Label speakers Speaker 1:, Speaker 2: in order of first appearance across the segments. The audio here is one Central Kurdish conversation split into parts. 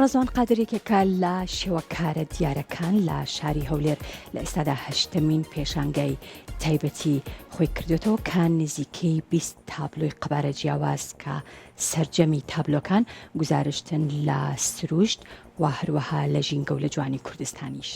Speaker 1: ڕەزوان قادر یەکێکە لە شێوەکارە دیارەکان لە شاری هەولێر، لە ئێستادا هەشتەمین پێشانگای تایبەتی خۆی کردوێتەوە کە نزیکەی 20 تابلۆی قەبارە جیاواز کە سەرجەمی تابلۆکان گوزارشتن لە سروشت و هەروەها لە ژینگە و لە جوانی کوردستانیش.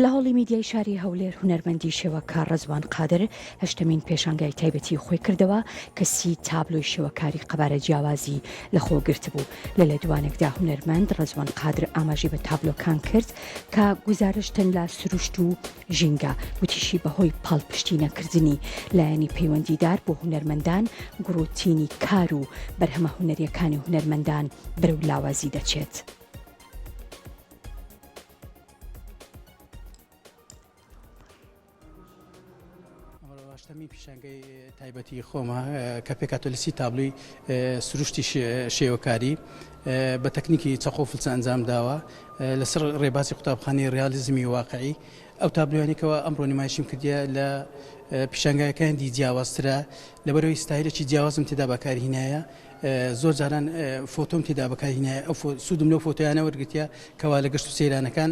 Speaker 1: لە هۆڵی میدیای شاری هەولێر هونەرمەندی شێوەکار ڕەزوان قادر هەشتەمین پێشانگای تایبەتی خۆی کردەوە کە سی تابلۆی شێوەکاری قەبارە جیاوازی لەخۆ گرتبوو. لە لێدوانێکدا هونەرمەند ڕەزوان قادر ئاماژەی بە تابلۆکان کرد کە گوزارشتن لە سروشت و ژینگە، وتیشی بەهۆی پاڵپشتی نەکردنی لایەنی پەیوەندیدار بۆ هونەرمەندان گوڕوتینی کار و بەرهەمە هونەریەکانی هونەرمەندان بەرەو لاوازی دەچێت.
Speaker 2: هەشتەمین پیشانگەی تایبەتی خۆمە کە پێکهاتووە لە سی تابلۆی سروشتی شێوەکاری بە تەکنیکی چەقۆ فلچە ئەنجام داوە لەسەر ڕێبازی قوتابخانەی ڕیالیزمی واقعی ئەو تابلۆیانەی کەوا ئەمڕۆ نمایشیم کردیە لە پیشانگایەکانی دی جیاوازترە لەبەرەوەی ستایلێکی جیاوازم تێدا بەکارهینایە زۆر جاران فۆتۆم تێدا بەکارهینایە ئەو سوودم لەو فۆتۆیانە وەرگرتیە کەوا لە گەشت و سەیرانەکان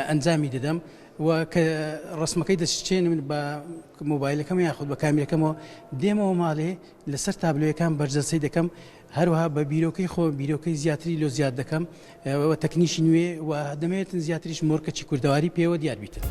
Speaker 2: ئەنجامی دەدەم و کە ڕسمەکەی دەچێنم بە مۆبایلەکەم یاخود بە کامیرەکەمەوە دێمەوە ماڵێ لەسەر تابلۆیەکان بەرجەستەی دەکەم هەروەها بە بیرۆکەی خۆ بیرۆکەی زیاتری لۆ زیاد دەکەم و تەکنیکی نوێ و دەمەوێتن زیاتریش مۆرکەکی کوردەواری پێوە دیار بیتن.